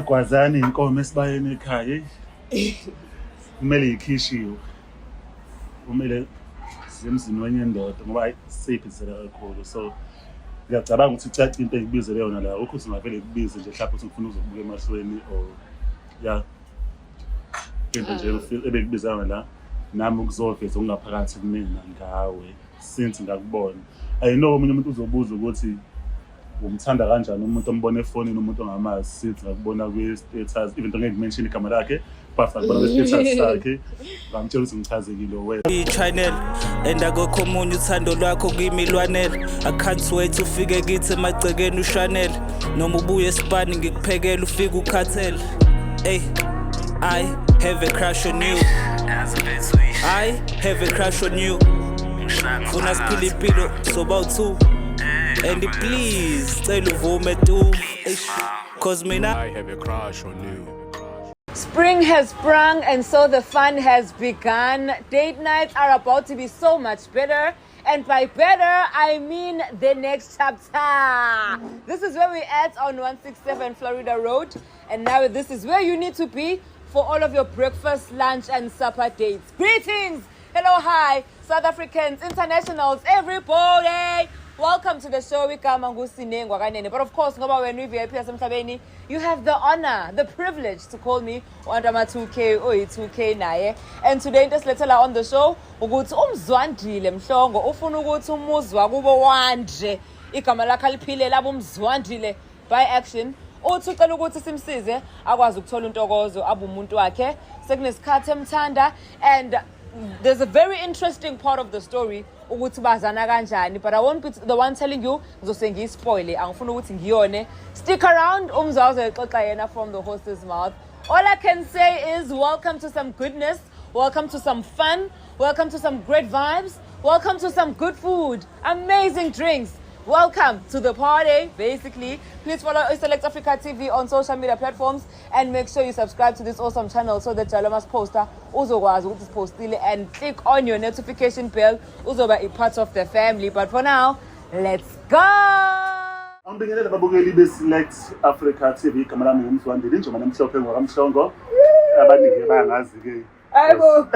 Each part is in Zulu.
Gwazana iy'nkomo esibayeni ekhaya, eyi kumele yikhishiwe, kumele ziye emzini wenye indoda ngoba hhayi seyiphithizela kakhulu. So ngiyacabanga ukuthi icace into engikubizele yona la, akukho ukuthi ngingavele ngikubize nje mhlawumbe ukuthi ngifuna uzokubuka emahlweni or ya into nje ebengikubiza yona la nami ukuzoveza okungaphakathi kumina ngawe since ngakubona. I know omunye umuntu uzobuza ukuthi umthanda kanjani umuntu ombona efonini, umuntu ongamazi, since ngakubona kwi-status, even though ngeke ngi-mention igama lakhe, but ngakubona kwi-status sakhe, ngamtshela ukuthi ngichazekile wena. I-channel and akukho omunye, uthando lwakho kimi lwanele. I can't wait ufike kithi emagcekeni ushanele, noma ubuye esipani ngikuphekele ufike ukhathele. Ey, I have a crush on you, I have a crush on you. Funa siphile impilo soba u-two and please cela uvume tu. Eish, 'cause mina I have a crush on you. Spring has sprung and so the fun has begun. Date nights are about to be so much better. And by better, I mean the next chapter. This is where we're at on 167 Florida Road. And now this is where you need to be for all of your breakfast, lunch, and supper dates. Greetings! Hello, hi, South Africans, internationals, everybody! Welcome to the show. Igama nguSine Ngwakanene. But of course, ngoba wena uyi-VIP yasemhlabeni, you have the honor, the privilege to call me u-Antama 2K, oyi-2K naye. And today into esilethela on the show ukuthi uMzwandile Mhlongo ufuna ukuthi umuzi wakubo wanje, igama lakhe aliphile labo uMzwandile by action. Uthi ucela ukuthi simsize akwazi ukuthola untokozo abe umuntu wakhe. Sekunesikhathi emthanda and there's a very interesting part of the story ukuthi bazana kanjani, but I won't be the one telling you, ngizose ngiyi-spoile, angifuni ukuthi ngiyone. Stick around, umzwa uzoyixoxa yena from the horse's mouth. All I can say is welcome to some goodness, welcome to some fun, welcome to some great vibes, welcome to some good food, amazing drinks. Welcome to the party, basically. Please follow Select Africa TV on social media platforms and make sure you subscribe to this awesome channel so that njalo masi-posta uzokwazi ukuthi si-postile, and click on your notification bell, uzoba a part of the family. But for now, let's go! Angibingelele ababukeli be-Select Africa TV. Igama lami nguMzwandile Injomane Mhlophe ngwakamhlongo. Abaningi bayangazi-ke. Hayibo.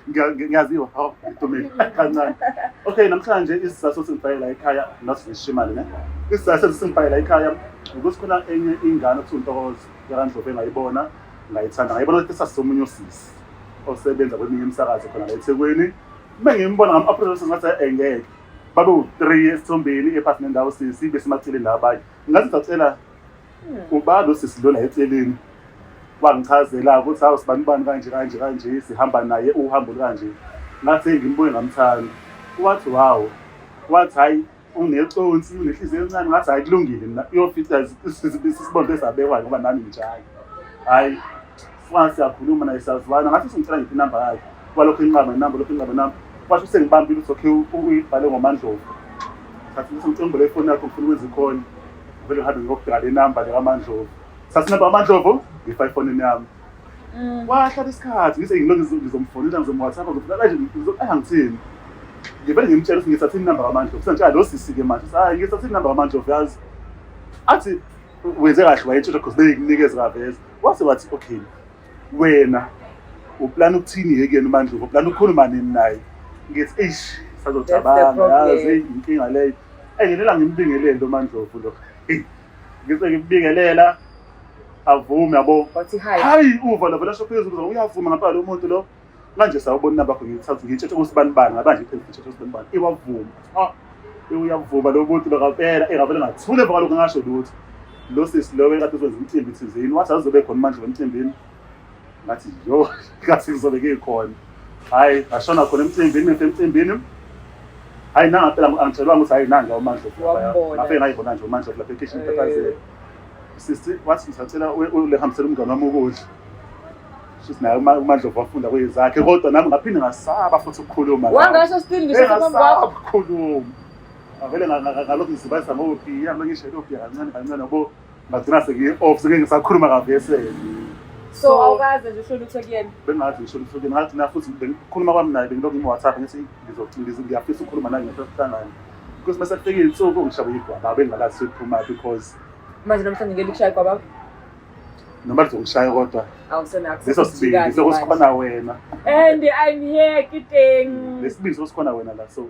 Ngiyaziwa, hawu, ngidumile kancane. Okay, namhlanje isizathu sokuthi ngifake la ekhaya, not ngishimale ne, isizathu sokuthi ngifake la ekhaya ukuthi khona enye ingane okuthiwa uNtokozo yakaNdlovu engayibona ngayithanda, ngayibona ukuthi sasisomunye usisi osebenza kweminye imisakazo khona la eThekwini. Uma ngimbona ngam-approach, ngathi engeke babe u-three esithombeni ephasi nendawo, sisi besemaceleni la abanye. Ngathi ngicela uba lo sisi lo la eceleni, wangichazela ukuthi hawu, sibani bani kanje kanje kanje, sihamba naye uhambo kanje. Ngathi ngimbuye ngamthanda, wathi wow, wathi hayi, uneconsi, unenhliziyo encane. Ngathi hayi, kulungile, mina uyofica isibonto esabekwayo ngoba nami njalo. Hhayi, sifana siyakhuluma naye, siyazwana. Ngathi sengicela ngiphi inamba yakhe, kwalokho inqaba inamba, lokho inqaba inamba. Kwasho sengibambile ukuthi okay, uyibhale ngoMandlovu. Ngathi ngicela ngibole ifoni yakho, ngifuna ukwenza ikhona, vele ngihambe ngiyobheka le namba lekaMandlovu. Sathi inamba kaMandlovu ngifake efonini yami. Wahlala isikhathi ngise ngilokhu ngizomfonela, ngizom-WhatsApp, ngizofuna kanje, angithini, ngivele ngimtshela ukuthi ngithathe inamba kaMandlovu. Sengitshela lo sisi-ke manje ukuthi hayi, ngithathe inamba kaMandlovu, yazi. Athi wenze kahle wayetshela because beyikunikeza kaveza. Wase wathi okay, wena u-plana ukuthini-ke kuyena uMandlovu, u-plana ukukhuluma nini naye? Ngithi eish, sazocabanga. Problem. Yazi inkinga leyo enginela ngimbingelele lo Mandlovu lo. Ngise ngimbingelela, avume yabo. Wathi hi. Hayi, uva lo vele asho phezulu, uyavuma ngempela lo muntu lo manje. Sawubona, inamba yakho ngiyithatha ngiyitshetshe kusibani bani, ngabanje phezulu, ngitshetshe kusibani bani. Iwavuma, ah, uyavuma lo muntu lo ngempela. Engavele ngathule emva kwalokho, ngasho lutho. Lo sisi lo ekade uzokwenza umcimbi thizeni, wathi azobe khona manje emcimbini. Ngathi yo, ngathi ngizobe ngikhona. Hhayi, ngashona khona emcimbini, ngifike emcimbini, hhayi, nangampela angitshelwanga ukuthi hhayi, nange uMandlovu. Wambona. Ngafike ngayibona nje uMandlovu lapha ekhishini phaphazela. Sisi wathi ngisacela ulehambisele umngane wami ukudla. Shuthi naye uMandlovu wafunda kwezakhe, kodwa nami ngaphinde ngasaba futhi ukukhuluma naye. Wangasho still ngisho phambi Engasaba kwakho. ukukhuluma. Ngavele ngalokhu ngizibazisa ngobhiya, ngilokhu ngishayela obhiya kancane kancane yabo, ngagcina sengiyi-off, sengeke ngisakhuluma kavesele. So awukaze nje usho lutho kuyena. Bengazi ngisho lutho kuyena. Ngagcina futhi bengikukhuluma kwami naye bengilokhu ngim-WhatsApp, ngithi ngiyafisa ukukhuluma naye ngiyafisa ukuhlangana, because mase kufika iy'nsuku ngishabe igwaba bengingalazi sekuphuma because Manje namhlanje ngeke likushaya kwababa. Noma lizongishaya kodwa Awusenakho. leso sibindi sokusikhona wena. And I'm here kiteng. Lesibindi sokusikhona wena la, so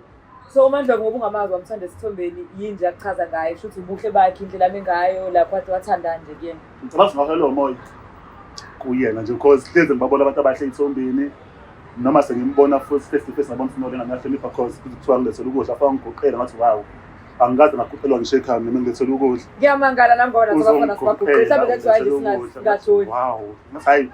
So uMandlovu, ngoba ungamazi, wamthanda esithombeni, yini nje akuchaza ngayo? Shuthi ubuhle bakhe, indlela ame ngayo lapho, wathi wathandani nje kuyena? Ngicabanga singaholela umoya kuyena nje, because hlezi ngibabona abantu abahle ey'thombeni, noma sengimbona futhi face to face, ngabona ukuthi no, lena ngiyahlonipha, cause kuthiwa ngilethela ukudla, afaka ngiguqela, ngathi wow, angikaze ngaguqelwa ngisho ekhaya noma ngilethela ukudla. Ngiyamangala nami ngoba nathi abafana sibaguqile, mhlawumbe that's why Ungilethela ukudla. singatholi. Wow, ngathi hayi,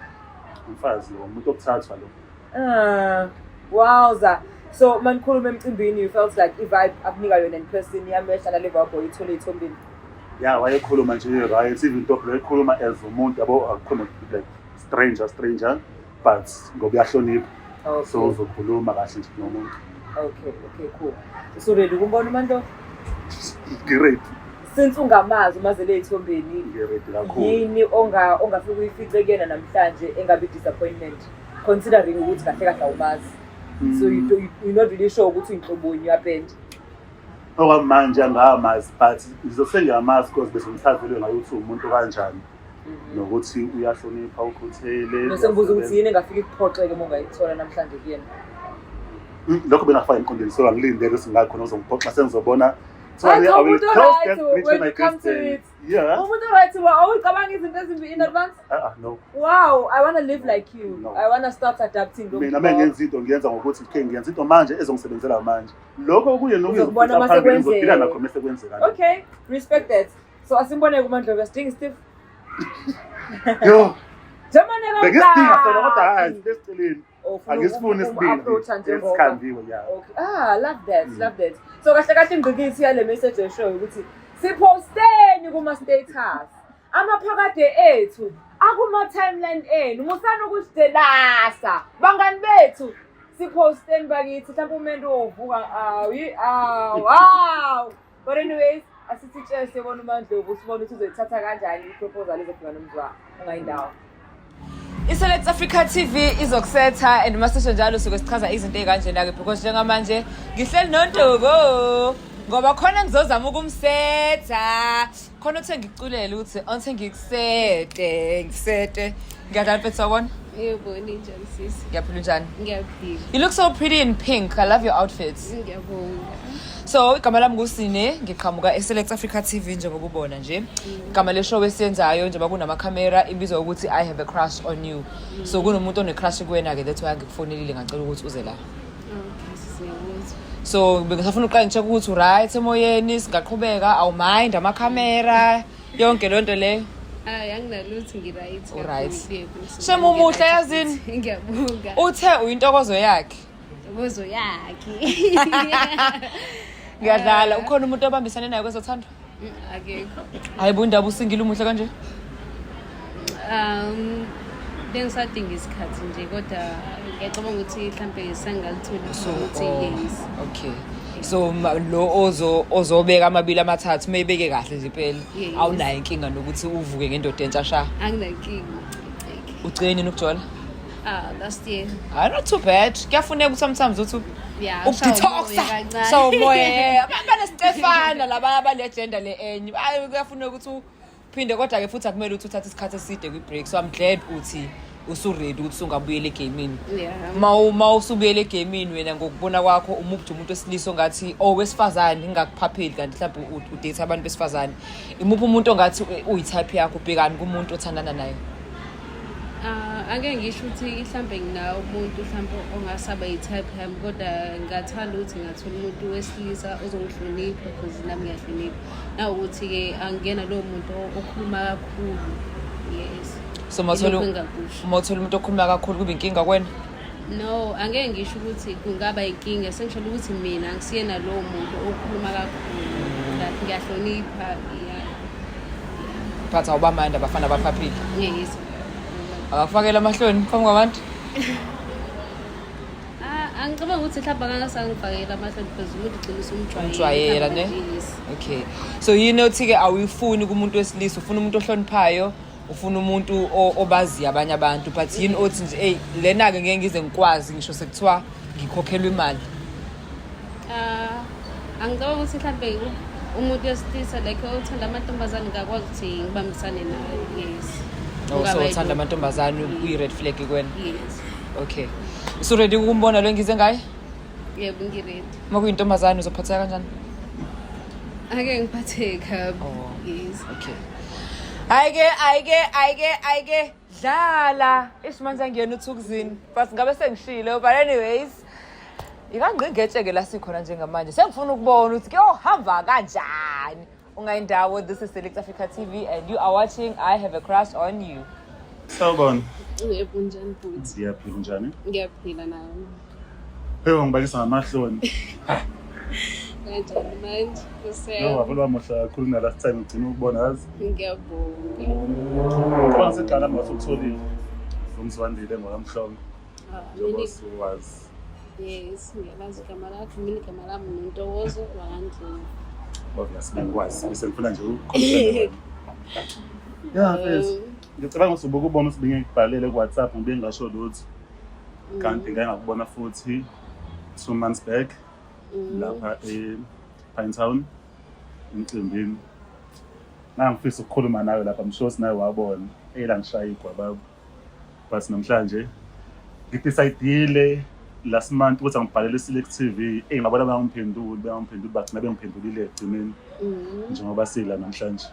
umfazi lo, umuntu okuthathwa lo. Ah, wowza. So manikhuluma emcimbini, you felt like i-vibe akunika yona in person iyamehla nale vibe oyithole ey'thombeni? Ya, wayekhuluma nje right, even though wayekhuluma as umuntu yabo, akukhuluma like stranger stranger, but ngoba uyahlonipha, so uzokhuluma kahle nje nomuntu. Okay, cool. So ready ukumbona uMandlovu? Ngi-ready. Since ungamazi, umazele ey'thombeni, Ngi-ready kakhulu. Yini ongafike uyifice kuyena namhlanje engabe i-disappointment, considering ukuthi kahle kahle awumazi, so you're not really sure ukuthi uyinhlobonye uyapenda? Okwamanje angamazi, but ngizosengiyamazi because bese ngichazelwe ngayo ukuthi umuntu kanjani nokuthi uyahlonipha, ukhuthele. Nosengibuza ukuthi yini engafike ikuphoxeke uma ungayithola namhlanje kuyena? Lokho bengafaka emqondweni, so angilindele ukuthi ngakhona uzongiphoxa, sengizobona. So Hayi, cha, I will umuntu cross right that bridge when when I you come get to there. it. Yeah. Umuntu right, awucabanga izinto ezimbi in advance? No. Wow, I want to live like you. No. I want to start adapting lo Mina mkhuba. uma ngenza into, ngiyenza ngokuthi okay, ngiyenza into manje ezongisebenzela manje, lokho kuye Uzokubona mase nokuyozofika phambili, ngizodila kwenzeka. nakho mase kwenzeka. Okay, respect that. So asimbone kuMandlovu, asidingi Steve. Yo, Njengoba bengisidinga sona, kodwa hayi, siseceleni. Angisifuni isibindi esikhandiwe, ya. Okay. Ah, love that, love that. So kahle kahle ingqikithi yale message eshoyo ukuthi siposteni kuma status. Amaphakade ethu akuma timeline enu. Musana ukusidelasa. Bangani bethu, siposteni bakithi, mhlawumbe umuntu ovuka awu awu wow. But anyways, asithi tshele siyobona uMandlovu, sibone ukuthi uzoyithatha kanjani i-proposal ezofika nomzwa ungayindawo. ISelect Africa TV izokusetha, and masisho njalo suke sichaza izinto ey'kanjena-ke, because njengamanje ngihleli noNtoko ngoba khona ngizozama ukumsetha, khona uthe ngikuculele ukuthi onthe ngikusete ngisete. Ngiyadlala mfethu, sawubona. Yebo, ninjani sisi? Ngiyaphila, unjani? Ngiyaphila. You look so pretty in pink. I love your outfits. Ngiyabonga. So igama lami ngusine, ngiqhamuka eSelect Africa TV, njengoba ubona nje. Igama le show esiyenzayo, njengoba kunamakhamera, ibizwa ukuthi I Have a Crush on You. So kunomuntu one-crush kuwena-ke, that's why ngikufonelile, ngacela ukuthi uze la. Okay, sisi, ngiyakuzwa. So bengisafuna ukuqala ngi-check ukuthi u-right emoyeni, singaqhubeka, awumind amakhamera, yonke loo nto leyo? Hayi, anginalutho, ngi-right. U-right. Kakhulu, yebo, sisi, Shem, umuhle, ngi-right yazini. futhi. Ngiyabonga. Uthe uyintokozo yakhe. Ntokozo yakhe. Ngiyadlala. Ukhona umuntu obambisane naye kwezothando? Akekho. Hayi bo, indaba usingile, umuhle kanje. Bengisadinga isikhathi nje, kodwa ngiyacabanga ukuthi mhlambe sengalithola So ukuthi oh, yes. Okay, so lo ozobeka amabili amathathu, mayibeke kahle nje impela, awunayo inkinga nokuthi uvuke ngendoda entsha sha? Anginankinga. Ugcine nini ukujola? Ah, last year. Hayi, not too bad. Kuyafuneka ukuthi sometimes uthi Yeah, ukudetoxa. ushaya umoya kancane. So umoya banesitefana laba abale-gender le enye. Hayi, kuyafuneka ukuthi uphinde, kodwa-ke futhi akumele ukuthi uthathe isikhathi eside kwi-break, so I'm glad uthi usu-ready ukuthi usungabuyela egamini. Ma usubuyela egamini, wena ngokubona kwakho, umuphi umuntu wesilisa ongathi, oh, wesifazane, ngingakuphapheli, kanti mhlawumbe udate abantu besifazane, imuphi umuntu ongathi uyi-type yakho, ubhekani kumuntu othandana naye? Ah, angeke ngisho ukuthi mhlambe nginawo umuntu mhlambe ongasaba yi-type yami, kodwa ngingathanda ukuthi ngingathola umuntu wesilisa ozongihlonipha, because nami ngiyahlonipha, nawukuthi-ke angiyena lowo muntu okhuluma kakhulu, yes. So mawuthola Ilokhu engingakusho. Uma uthola umuntu okhuluma kakhulu, kube inkinga kuwena? No, angeke ngisho ukuthi kungaba inkinga, sengisholo ukuthi mina angisiyena lowo muntu okhuluma kakhulu, like ngiyahlonipha, yeah. But awubamandi abafana abaphaphile? Yes. Akakufakela amahloni phambi kwabantu? Ah, angicabanga ukuthi mhlawumbe angangasangifakela amahloni, because umuntu ugcina usumjwayela. Umjwayela, ne? Yes. Okay, so yini othi-ke awuyifuni kumuntu wesilisa? Ufuna umuntu ohloniphayo, ufuna umuntu obaziyo abanye abantu, but yini othi nje, eyi, lena-ke ngeke ngize ngikwazi ngisho sekuthiwa ngikhokhelwa imali? Ah, angicabanga ukuthi mhlawumbe umuntu wesilisa like othanda amantombazane ngakwazi ukuthi ngibambisane naye, yes. Oh, so Kungaba uthanda yilokho. amantombazane, kuyi-red flag kuwena? Yes. Okay, usuready ukumbona lo engize ngaye? Yebo, ngiready. Uma kuyintombazane uzophatheka kanjani? Ake ngiphatheke kabi. Oh. Yes. Okay, hhayi-ke, hhayi-ke, hhayi-ke, hhayi-ke, dlala ish, manje angiyena uthukuzini, but ngabe sengishilo. But anyways, ikangqingetshe-ke la sikhona njengamanje, sengifuna ukubona ukuthi kuyohamba kanjani. Ungayindawo, this is Select Africa TV and you are watching I Have a Crush on You. Sawubona. Yebo, njani bhuti? Ngiyaphila, njani? Ngiyaphila nawe. Hey, ngibalisa ngamahloni. Kanjani manje? Yo, Kusel. wavele wamuhle kakhulu na last time ngigcina ukubona, yazi. Ngiyabonga. Khona segala ngase utholile. Umzwandile ngokamhlongo. Ah, Njengoba usuwazi. Yes, ngiyalazi igama lakho. Mina igama lami nguNtokozo wakaNdlovu. Obvious bengikwazi. Bese ngifuna nje ukukhuluma. Yeah, mfethu. Ngicabanga ukuthi ubukubona ukuthi bengikubhalele ku-WhatsApp, ngibe ngingasho lutho. Kanti ngake ngakubona futhi 2 months back lapha e-Pinetown emcimbini. Ngangifisa ukukhuluma nawe lapha, I'm sure nawe wabona. Ela ngishaya igwababa. But namhlanje ngidecide last month ukuthi angibhalele i-Select TV. Eh, ngabona bangiphenduli, bangiphenduli, bagcina bengiphendulile ekugcineni njengoba sila namhlanje.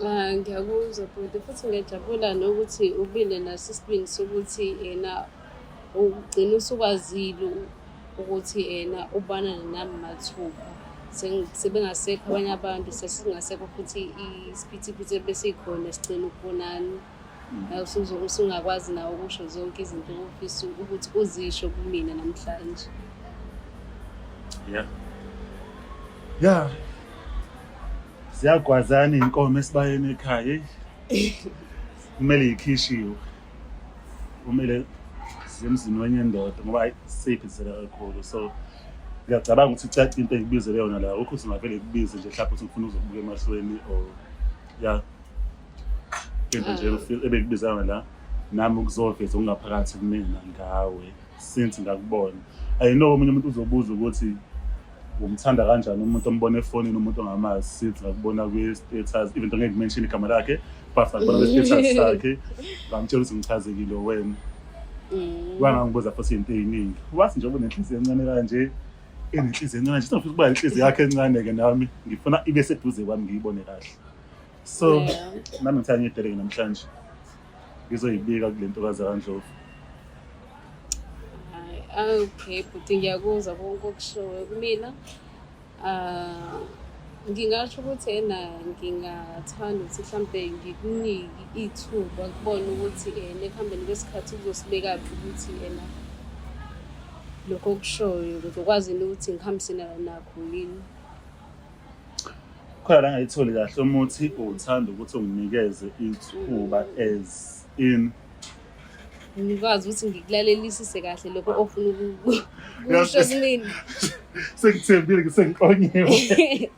Ah, ngiyakuzwa bhuti, futhi ngiyajabula nokuthi ubile naso isibindi sokuthi ena ugcina usukwazile ukuthi ena ubanane nami mathupha. Sebengasekho abanye abantu, sesingasekho futhi isiphithiphithi ebesikhona, sigcina ukubonana. Nawe usungakwazi nawe ukusho zonke izinto ofisa ukuthi uzisho kumina namhlanje. Yeah. Ziyagwazana iy'nkomo esibayeni ekhaya. Eh. Kumele yikhishiwe. Kumele ziye emzini wenye indoda ngoba hayi, seyiphithizela kakhulu. So ngiyacabanga ukuthi icace into engikubizele yona la, ukuthi ungavele kubize nje mhlawumbe ukuthi ngifuna uzokubuka emahlweni or yeah. Into nje ebengikubiza yona la nami ukuzoveza okungaphakathi kumina ngawe since ngakubona. I know omunye umuntu uzobuza ukuthi umthanda kanjani umuntu ombona efonini, umuntu ongamazi, since ngakubona kwi-status, even though ngeke ngimention igama lakhe, but ngakubona kwi-status sakhe, ngamtshela ukuthi ngichazekile wena. Wangangibuza futhi into ey'ningi, wathi njengoba unenhliziyo encane kanje, enenhliziyo encane nje, sengifisa ukuba inhliziyo yakhe encane-ke nami, ngifuna ibe seduze kwami ngiyibone kahle. So nami ngithanda ngiyideleke namhlanje, ngizoyibika kule ntokazi kaNdlovu. Hhayi, okay bhuti, ngiyakuzwa konke okushoyo kumina. Ah, ngingasho ukuthi ena ngingathanda ukuthi mhlampe ngikunike ithuba kubona ukuthi ena ekuhambeni kwesikhathi kuzosibekaphi, ukuthi ena lokho okushoyo ngizokwazi yini ukuthi ngihambisane nakho yini. Khona la ngayitholi kahle umuthi uthanda ukuthi unginikeze ithuba as in? Ngikwazi ukuthi ngikulalelisise kahle lokho ofuna ukusho kumina. Sengithembile, ngisengiqonyiwe.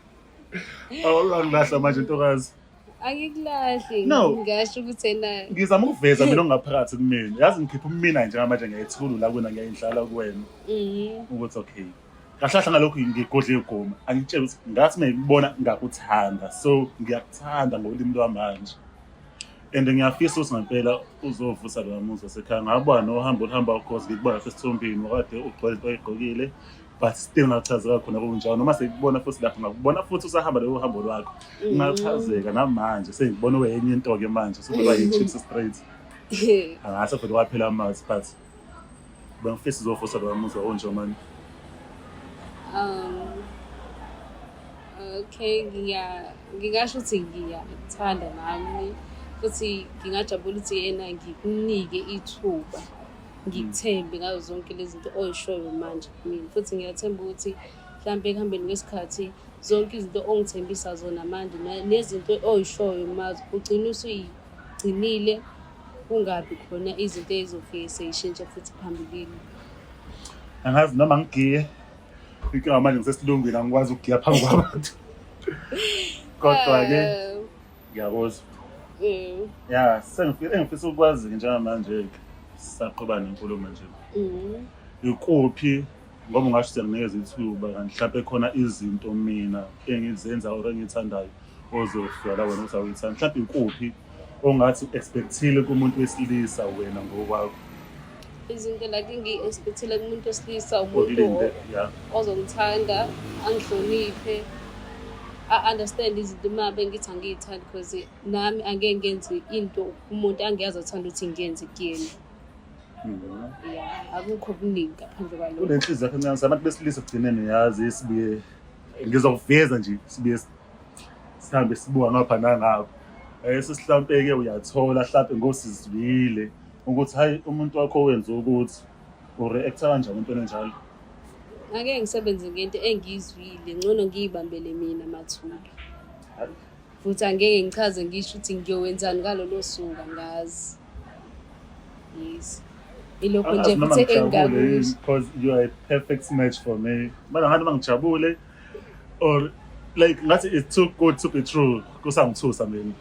Awangilahla manje, ntokazi. Angikulahli. No. Ngingasho ukuthi ena Ngizama ukuveza mina okungaphakathi kumina, yazi, ngikhipha umina njengamanje, ngiyayithulula kuwena, ngiyayindlala kuwena ukuthi okay, kahle kahle ngalokhu ngigodle igoma, angitshele ukuthi ngathi uma ngikubona ngakuthanda, so ngiyakuthanda ngolimi lwamanje and ngiyafisa ukuthi ngempela uzovusa loya muzi wasekhaya. Ngabona nohambo oluhamba ukhozi, ngikubona lapha esithombeni wakade ugcwele into oyigqokile, but still ngachazeka khona kunjalo, noma sekubona futhi lapho ngakubona futhi usahamba lolo hambo lwakho, ngachazeka namanje sengibona wenye into-ke manje usuba yi-chips straight, angase futhi waphela amazwi, but bengifisa uzovusa loya muzi wawunje manje. Okay, ngingasho ukuthi ngiyakuthanda nami, futhi ngingajabula ukuthi yena ngikunike ithuba, ngikuthembe ngazo zonke lezi zinto oyishoyo manje kumina, futhi ngiyathemba ukuthi mhlampe ekuhambeni kwesikhathi zonke izinto ongithembisa zona manje nezinto oyishoyo mazi ugcine usuyigcinile, kungabi khona izinto ey'zofike sey'shintshe futhi phambilini. Angazi noma ngigiye, inkinga manje ngisesilungwini, angikwazi ukugiya phambi kwabantu, kodwa-ke ngiyakuzwa. Ya, engifisa ukwazi-ke njengamanje-ke sisaqhuba nenkulumo nje, ikuphi, ngoba ungasho siyanginikeza ithuba, kanti mhlawumpe khona izinto mina engizenza or engiyithandayo ozofika la wena ukuthi awuyithandi, mhlawumpe ikuphi Ongathi u-expectile kumuntu wesilisa wena ngokwakho? Izinto like engiyi-expectile kumuntu wesilisa, umuntu Olinde, ya. ozongithanda, angihloniphe, a-understand izinto uma bengithi angiyithandi, because nami angeke ngenze into umuntu angiyazi athanda ukuthi ngiyenze kuyena. Ya, akukho okuningi ngaphandle kwalokho. Unenhliziyo yakho encane, abantu besilisa ekugcineni, yazi, sibuye, ngizokuveza nje, sibuye sihambe sibuka ngapha nangapha, sesihlampe-ke uyathola hlampe ngosizwile ukuthi hayi, umuntu wakho wenza ukuthi u-react-a kanjani entweni enjalo? Angeke ngisebenze ngento engiyizwile, ngcono ngiyibambele mina mathupha. Futhi angeke ngichaze ngisho ukuthi ngiyowenzani ngalolo suku, angazi. Yes, ilokho nje Angazi noma futhi ngijabule yini, engingakusho. because you are a perfect match for me. Mana ngathi noma ngijabule or like ngathi it's too good to be true, kusangithusa mina.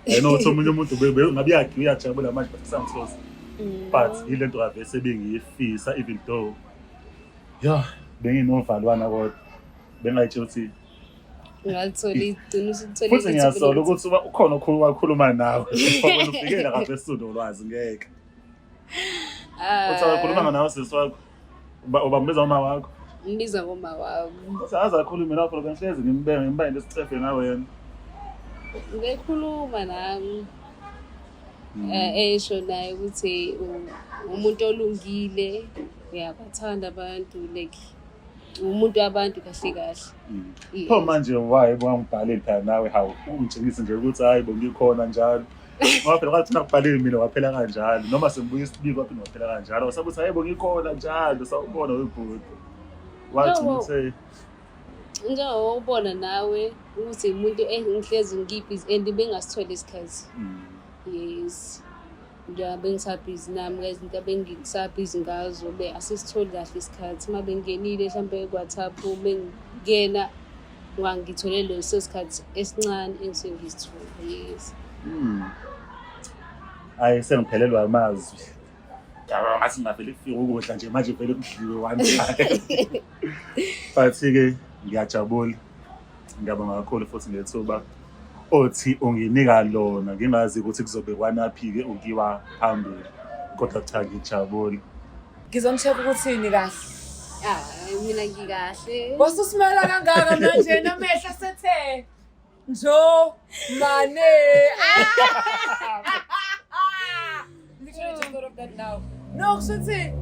I know ukuthi omunye umuntu ngabe uyajabula manje, but kusangithusa. But yile nto kavese bengiyifisa, even though yeah, benginovalwana, kodwa bengayitshela ukuthi Ngalithola igcina usuthola. Futhi ngiyasola ukuthi ukhona wakhuluma nawe, wena ufikela kahle esunolwazi, ngeke uthi akakhulumanga nawe sisi wakho. Ubambiza uma wakho? Ngibiza ngoma wami. Uthi aze akhulume lapho, bengihlezi ngimbeka ngimbeke isicefe ngawe yena. Ngikhuluma nami, esho naye ukuthi umuntu olungile, uyabathanda abantu, like umuntu wabantu kahle kahle. Yes. Pho manje why bangibhaleli phela nawe? Hawu, ungitshengise nje ukuthi hayi bo, ngikhona njalo, ngoba phela kwathi nakubhaleli mina waphela kanjalo, noma sengibuya isibiko waphinde waphela kanjalo, wasabe uthi hayi bo, ngikhona njalo, sawubona webhuti, wagcina No. uthe Njengoba ubona nawe ukuthi umuntu engihlezi ngibhizi and bengasitholi isikhathi. Yes, njengoba bengisabhizi nami ngezinto abengisabhizi ngazo, be asisitholi kahle isikhathi. Uma bengingenile mhlampe ku-WhatsApp, bengingena ngithole leso sikhathi esincane engisuke ngisithola, yes. Hayi, sengiphelelwa amazwi. Yabo, ngathi ngingavele kufike ukudla nje manje, vele kudliwe one time. But-ke ngiyajabula, ngiyabonga kakhulu futhi ngethuba othi unginika lona, ngingazi ukuthi kuzobe kwanaphi-ke ukiwa phambili, kodwa cha, ngijabule. Ngizomcheck ukuthini kahle. Ah, mina ngikahle. Wasusimela kangaka manje namehla sethe njo mane. Literally just thought of that now. No, kushuthi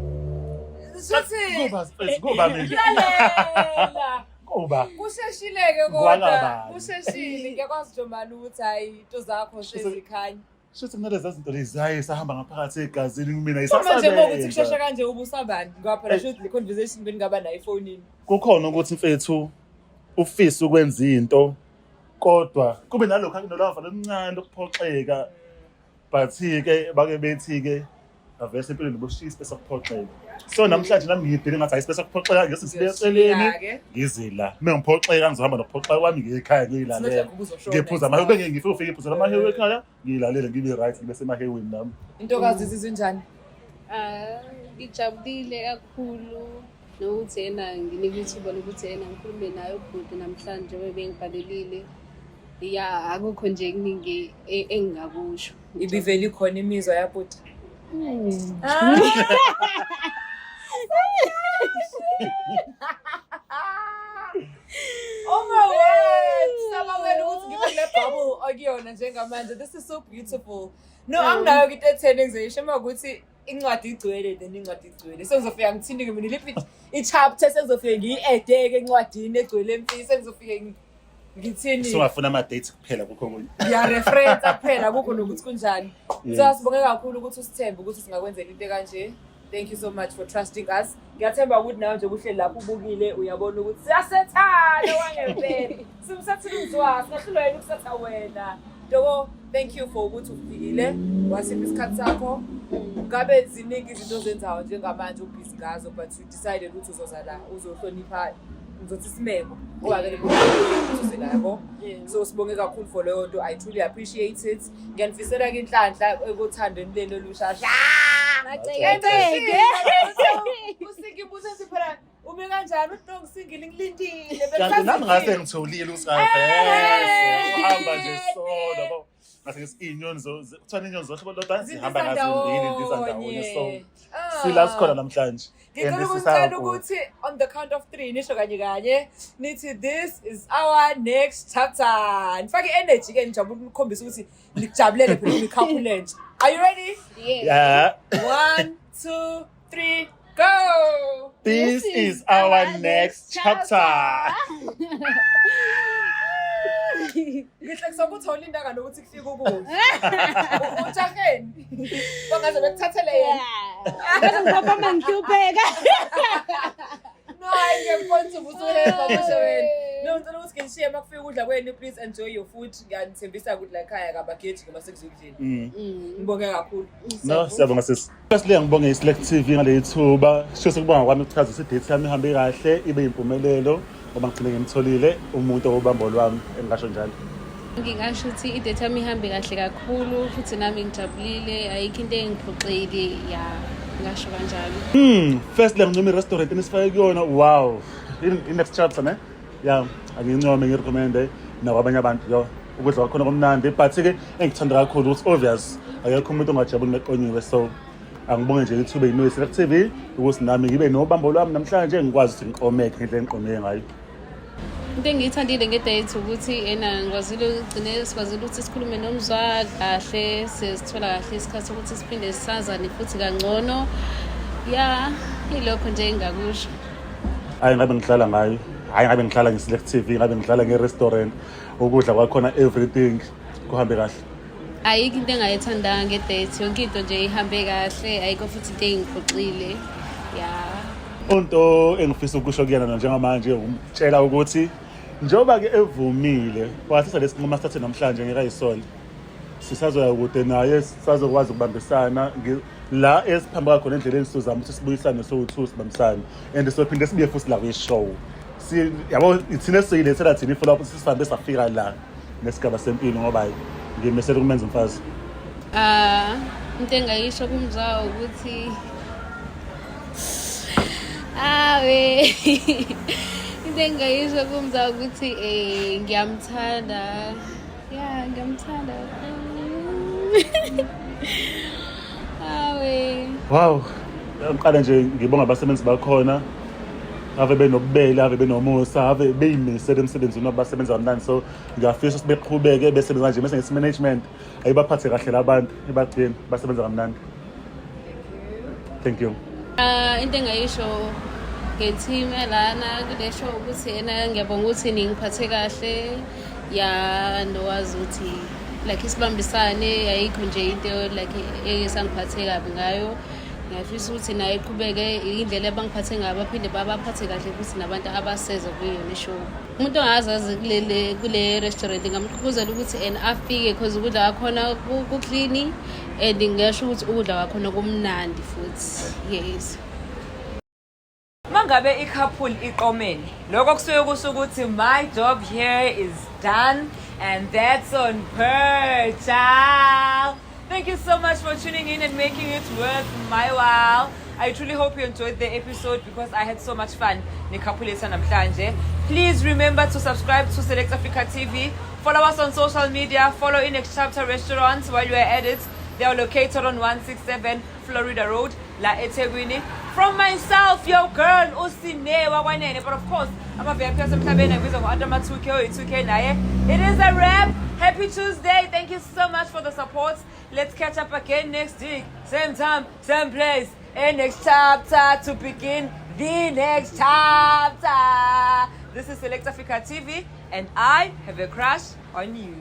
Kuba mina lalela. Kuba Kusheshile-ke kodwa, Kwakabani. kusheshile. Ngiyakwazi Jomani ukuthi hayi, into zakho sezikhanya. Shuthi kunalezi zinto lezi, hayi, sahamba ngaphakathi egazini kumina. Manje uma ukuthi kusheshe Isasebenza. kanje ubusabani? Ngoba phela shuthi le conversation beningaba nayo efonini. Kukhona ukuthi mfethu ufise ukwenza into, kodwa kube nalokho akunolava lomncane lokuphoxeka, but-ke bake bethi-ke avese empilweni boshiya ispace sokuphoxeka. So namhlanje nami ngiyibhile ngathi hayi, ispace sokuphoxeka ngese sibe eceleni. Ngiyashiya-ke. Ngize la uma ngiphoxeka ngizohamba nokuphoxeka kwami ngiye ekhaya, ngiyilalela. Sinojaka ubuzoshona. Ngiphuza amahewu, bengeke ngifike ufike iphuza amahewu ekhaya, ngiyilalele, ngibe right, ngibe semahewini nami. Intokazi izizwe njani? Ah, ngijabulile kakhulu nokuthi yena nginike ithuba lokuthi yena ngikhulume naye ubhuti namhlanje bengibhalelile. Ya, akukho nje kuningi engingakusho. Ibivele ikhona imizwa yabhuti. Oh my word! Sabawela ukuthi ngibe kule bubble okuyona njengamanje. This is so beautiful. No, anginayo into etheni engizoyisho uma ukuthi incwadi igcwele, then incwadi igcwele. Sengizofika ngithini-ke mina, liphi i-chapter sengizofike ngiyi-add-ke encwadini egcwele emfisi, sengizofike ngithini? Singafuna ama-date kuphela, kukho okunye. Ngiyareferensa kuphela, kukho nokuthi kunjani. Yes. So sibonge kakhulu ukuthi usithembe ukuthi singakwenzela into ekanje. Thank you so much for trusting us. Ngiyathemba ukuthi nawe nje kuhleli lapho ubukile uyabona ukuthi siyasethana wangempela. Simsethile umzwa, singahlulwa yini ukusetha wena. Doko, thank you for ukuthi ufikile, wasipha isikhathi sakho. Ngabe ziningi izinto ozenzayo njengamanje ubhizi ngazo, but you decided ukuthi uzoza la, uzohlonipha, ngizothi isimemo, ngoba vele ukuthi uze la, yabo. So sibonge kakhulu for leyo nto. I truly appreciate it. Ngiyanifisela ke inhlanhla ekuthandeni lenu olusha. Macekeceke. Usingibuze phela ume kanjani, uthi no, ngisingile, ngilindile. Kanti nami ngase ngitholile ukuthi avese uhamba nje solo, yabo. Ngase ngithi iy'nyoni kuthiwa iy'nyoni zohlobo lodwa Zindiza zihamba ngazimbili, zindiza ndawonye. So ndawonye. Ah. sila sikhona namhlanje. Ngicela And ukunicela sisaya ukuthi on the count of three nisho kanye kanye nithi, "This is our next chapter." Nifake i-energy ke, nijabule, nikhombise ukuthi nikujabulele phela i-couple entsha. Are you ready? Yeah. Yeah. One, two, three, go! This is our next chapter. Ngihlekisa ukuthi awulindanga nokuthi kufike ukudla. Utshaheni. Bangaze bekuthathele yena. Ngaze ngiphaphama ngihlupheka. No, hayi, ngiyakubona ukuthi ubusuheva kusho wena. No, ngicela ukuthi ngishiye uma kufika ukudla kwenu, please enjoy your food. Ngiyanithembisa ukuthi la ekhaya kabageji ngoba sekuzokudleni. Ngibonge kakhulu. No, siyabonga sisi. Firstly, ngibonge i-Select TV ngaleli thuba. Sho sekubonga kwami ukuchaza ukuthi i-date yami ihambe kahle, ibe impumelelo ngoba ngigcine ngimtholile umuntu owubambo lwami, engingasho njalo. Ngingasho ukuthi i-date yami ihambe kahle kakhulu futhi nami ngijabulile, ayikho into engiphoxile, ya, ngingasho kanjalo. Firstly, ngincoma i-restaurant enisifake kuyona. Wow. I-next chapter ne? Yeah, angincome, ngi-recommende nakwabanye abantu, yo. Ukudla kwakhona kumnandi, but ke engikuthanda kakhulu ukuthi obvious akekho umuntu ongajabuli meqonyiwe, so angibonge nje ithuba inoyi Select TV ukuthi nami ngibe nobambo lwami namhlanje, ngikwazi ukuthi ngiqomeke ngendlela engiqomeke ngayo. Into engiyithandile nge-date ukuthi ena ngikwazile, ugcine sikwazile ukuthi sikhulume nomzwa kahle, sesithola kahle isikhathi sokuthi siphinde sisazane futhi kangcono. Ya, ilokho nje engingakusho. Hayi, ngabe ngidlala ngayo, hayi, ngabe ngidlala nge-Select TV, ngabe ngidlala nge-restaurant, ukudla kwakhona, everything kuhambe kahle. Ayikho into engayithandanga nge-date, yonke into nje ihambe kahle, ayikho futhi into engiphoxile, ya. Into engifisa ukusho kuyena njengamanje ukumtshela ukuthi njengoba-ke evumile wathatha lesi nqumo asithathe namhlanje, ngeke ayisole, sisazoya kude naye, sisazokwazi ukubambisana. La esiphamba khona endleleni sizama ukuthi sibuyisane sowu-two, sibambisane and sophinde sibuye futhi la kwi-show. Yabo, ithina esiyilethela thina i-follow up, sihambe safika la nesigaba sempilo ngoba hayi, ngiyimisele ukumenza umfazi. Ah, into engayisho kumzwa ukuthi awe, into engayisho kumzwa ukuthi ngiyamthanda, ya, ngiyamthanda, awe. Wow, ngiqale nje ngibonga abasebenzi bakhona, ave benobubele, ave benomusa, ave beyimisele emsebenzini wabo, basebenza kamnandi, so ngiyafisa ukuthi beqhubeke besebenza kanje, bese ngithi management ayibaphathe kahle labantu, ibagcine basebenza kamnandi. Thank you. Ah, into engayisho nge-team elana kule show ukuthi ena ngiyabonga ukuthi ningiphathe kahle, ya, nokwazi ukuthi like isibambisane, ayikho nje into like esangiphathe kabi ngayo. Ngiyafisa ukuthi naye iqhubeke indlela abangiphathe ngayo, baphinde babaphathe kahle futhi nabantu abaseza kuyona ishow. Umuntu ongazazi kule restaurant ngingamgqugquzela ukuthi and afike because ukudla kwakhona ku-clean and ngingasho ukuthi ukudla kwakhona kumnandi futhi, yes. Mangabe i-couple iqomene, lokho kusuke kusho ukuthi my job here is done and that's on per child. Thank you so much for tuning in and making it worth my while. I truly hope you enjoyed the episode because I had so much fun ne-couple yethu namhlanje. Please remember to subscribe to Select Africa TV. Follow us on social media. Follow In Next Chapter Restaurants while you are at it. They are located on 167 Florida Road, la eThekwini. From myself, your girl, Usine Wakwanene. But of course, I'm a VIP asemhlabeni ngibizwa ngo-Adama 2K oyi-2K naye. It is a wrap. Happy Tuesday. Thank you so much for the support. Let's catch up again next week. Same time, same place. And next chapter to begin the next chapter. This is Select Africa TV, and I have a crush on you.